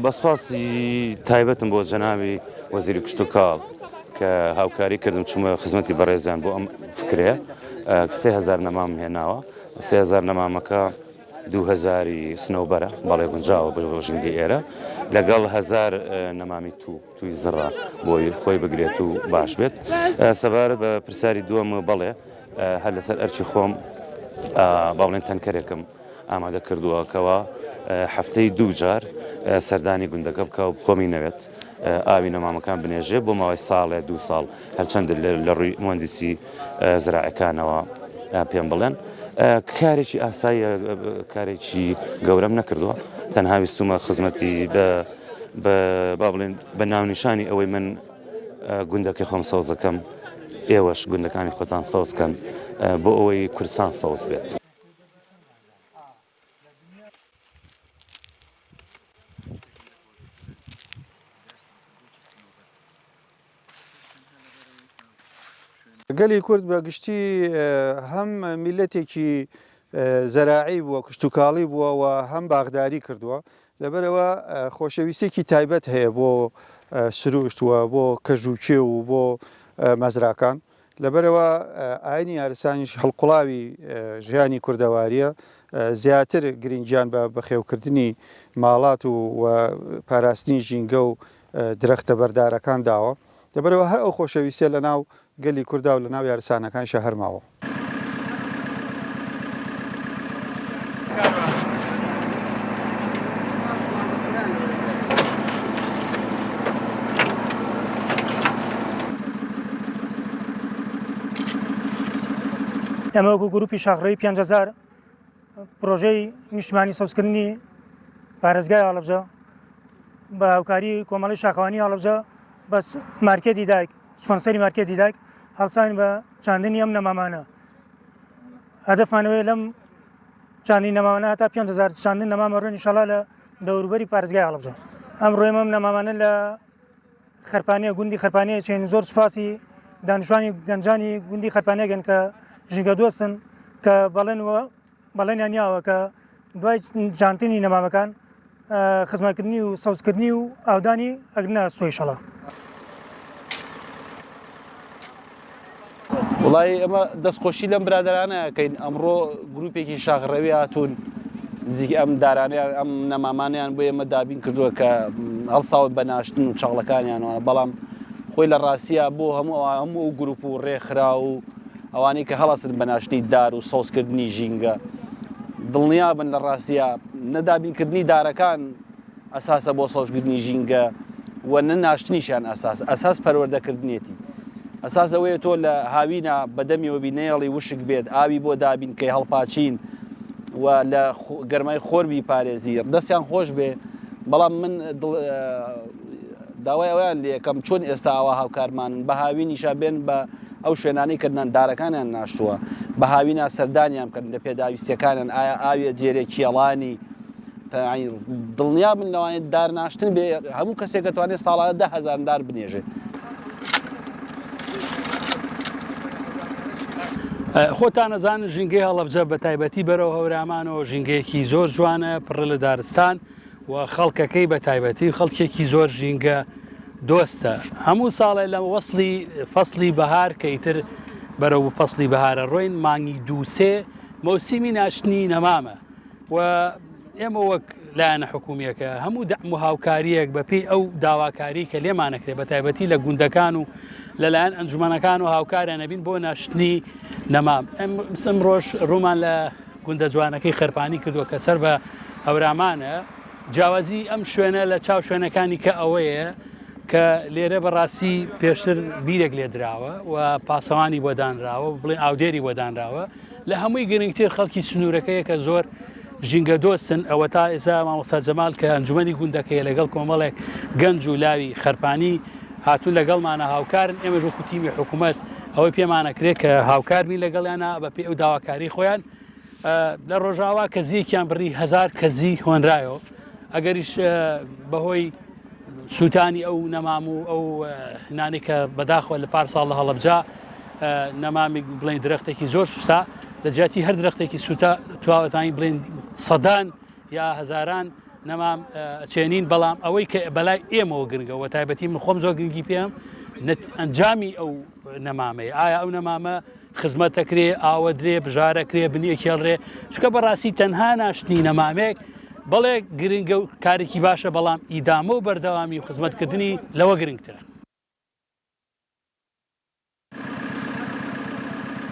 بە سپاسی تایبەتم بۆ جەنابی وەزیری کشتوکاڵ کە هاوکاری کردم چوومە خزمەتی بەڕێزیان بۆ ئەم فکرەیە 3000 نەمام هێناوە 3000 نەمامەکە دوهەزاری سنەوبەرە بەڵێ گونجاوە بۆ ژینگەی ئێرە لەگەڵ هەزار نەمامی توو تووی زڕە بۆی خۆی بگرێت و باش بێت سەبارەت بە پرسیاری دووەم بەڵێ هەر لەسەر ئەرکی خۆم با بڵێن تەنکەرێکم ئامادە کردووە کەوا هەفتەی دوو جار سەردانی گوندەکە بکە و خۆمی نەوێت ئاوی نەمامەکان بنێژێ بۆ ماوەی ساڵێ دوو ساڵ هەرچەند لە ڕووی مهندسی زراعەکانەوە پێم بڵێن کارێکی ئاسایی کارێکی گەورەم نەکردووە تەنها ویستومە خزمەتی بە با بڵێن بە ناونیشانی ئەوەی من گوندەکەی خۆم سەوزەکەم ئێوەش گوندەکانی خۆتان سەوزکەن بۆ ئەوەی کوردستان سەوز بێت. گەلی کورد بە گشتی هەم میللەتێکی زەراعی بووە، کشتوکاڵی بووە و هەم باخداری کردووە، لەبەرئەوە خۆشەویستییەکی تایبەت هەیە بۆ سروشت و بۆ کەژ و کێو و بۆ مەزراکان، لەبەرئەوە ئاینی یارسانیش هەڵقوڵاوی ژیانی کوردەوارییە، زیاتر گرنگیان بە بەخێوکردنی ماڵات و پاراستنی ژینگە و درەختە بەردارەکان داوە، لەبەرئەوە هەر ئەو خۆشەویستیە لەناو گەلی کوردا و لەناو یارسانەکانیشا هەر ماوە. ئێمە وەکو گروپی شاخڕەوی 5000 پرۆژەی نیشتمانی سەوزکردنی پارێزگای هەڵەبجە بە هاوکاری کۆمەڵی شاخەوانی هەڵەبجە بە مارکێتی دایک سپۆنسەری مارکێتی دایک هەڵساین بە چاندنی ئەم نەمامانە هەدەفمانەوەی لەم چاندنی نەمامانە هەتا 5000 چاندن نەمامە ڕوێن ئینشاڵڵا لە دەوروبەری پارێزگای هەڵەبجە ئەم ڕۆێمە ئەم نەمامانە لە خەرپانیە گوندی خەرپانیە چێن زۆر سوپاسی دانیشتوانی گەنجانی گوندی خەرپانیە گەن کە ژینگە دۆستن کە بەڵێن و بەڵێنیان یاوە کە دوای جانتنی نەمامەکان خزمەتکردنی و سەوزکردنی و ئاودانی ئەگرنە ئەستۆ ئیشەڵا. وڵی ئەمە دەستخۆشی لەم برادرانە ئەکەین ئەمڕۆ گروپێکی شاخڕەوی هاتوون نزیک ئەم دارانیان ئەم نەمامانیان بۆ ئێمە دابین کردووە کە هەڵساون بە ناشتن و چاڵەکانیانەوە بەڵام خۆی لە ڕاستە بۆ هەموو هەموو ئەو گروپ و ڕێکخرا و ئەوانەی کە هەڵەسن بە ناشتنی دار و سەوزکردنی ژینگە دڵنیابن لە ڕاستە نەدابینکردنی دارەکان ئەساسە بۆ سەوزکردنی ژینگە و نە ناشتنیشیان ئەساس ئەساس پەروەردەکردنێتی ئەساس ئەوەیە تۆ لە هاوینە بەدەمیەوە بی نەیەڵی وشک بێت ئاوی بۆ دابین کەی هەڵپاچین و لە گەرمای خۆر بیپارێزی دەستیان خۆش بێ بەڵام من داوای ئەویان لەکەم چۆن ئێستا ئاوا هاوکارمانن بە هاوینیشا بێن بە ئەو شوێنانەی کە دارەکانیان ناشتووە بە هاوینا سەردانیان بکەن لە پێداویستیەکانیان ئایا ئاویە جێرێ کێڵانی دڵنیا بن لەوانەیە دار ناشتن بێ هەموو کەسێک دەتوانێت ساڵانە 10هزار دار بنێژێ. خۆتان ئەزانن ژینگەی هەڵەبجە بە تایبەتی بەرەو هەورامانەوە ژینگەیەکی زۆر جوانە پڕە لە دارستان و خەڵکەکەی بە تایبەتی خەڵکێکی زۆر ژینگە دۆستە هەموو ساڵێ لە وەسڵی فەسڵی بەهار کە ئیتر بەرەو فەسڵی بەهارە ڕۆین مانگی دووسێ مەوسیمی ناشتنی نەمامە و ئێمە وەک لایەنە حکومییەکە هەموو دەعم و هاوکارییەک بە پێی ئەو داواکاری کە لێمانەکرێت بە تایبەتی لە گوندەکان و لەلایەن ئەنجومەنەکان و هاوکاریان نەبین بۆ ناشتنی نەمام ئەمڕۆش ڕوومان لە گوندە جوانەکەی خەرپانی کردووە کە سەر بە هەورامانە جیاوازی ئەم شوێنە لە چاو شوێنەکانی کە ئەوەیە کە لێرە بەڕاستی پێشتر بیرێک لێدراوە و پاسەوانی بۆ دانراوە بڵێ ئاودێری بۆ دانراوە لە هەمووی گرنگتر خەڵکی سنوورەکەیە کە زۆر ژینگە دۆستن، ئەوەتا ئێستا مامۆستا جەمال کە ئەنجومەنی گوندەکەیە لەگەڵ کۆمەڵێک گەنج و لاوی خەرپانی هاتوون لەگەڵمانە هاوکارن، ئێمەش وەکو تیمی حکوومەت ئەوەی پێمانەکرێت کە هاوکار بین لەگەڵیانە بەپێی ئەو داواکاری خۆیان. لە ڕۆژاوا کەزیەکیان بڕی هەزار کەزی هۆنرایەوە ئەگەریش بەهۆی سووتانی ئەو نەمام و ئەو نانی کە بەداخەوە لە پار ساڵ لە هەڵەبجە نەمامی بڵێن درەختێکی زۆر سوستا لە جیاتی هەر درەختێکی سووتا تواوەتانی بڵێن سەدان یا هەزاران نەمام ئەچێنین بەڵام ئەوەی کە بەلای ئێمەوە گرنگە وە تایبەتی من خۆم زۆر گرنگی پێم ئەنجامی ئەو نەمامەیە ئایا ئەو نەمامە خزمەتەکرێ ئاوەدرێ بژارەکرێ بنیەکێڵرێ چکە بەڕاستی تەنها ناشتنی نەمامێک بەڵێ گرنگە و کارێکی باشە بەڵام ئیدامە و بەردەوامی و خزمەتکردنی لەوە گرنگترە.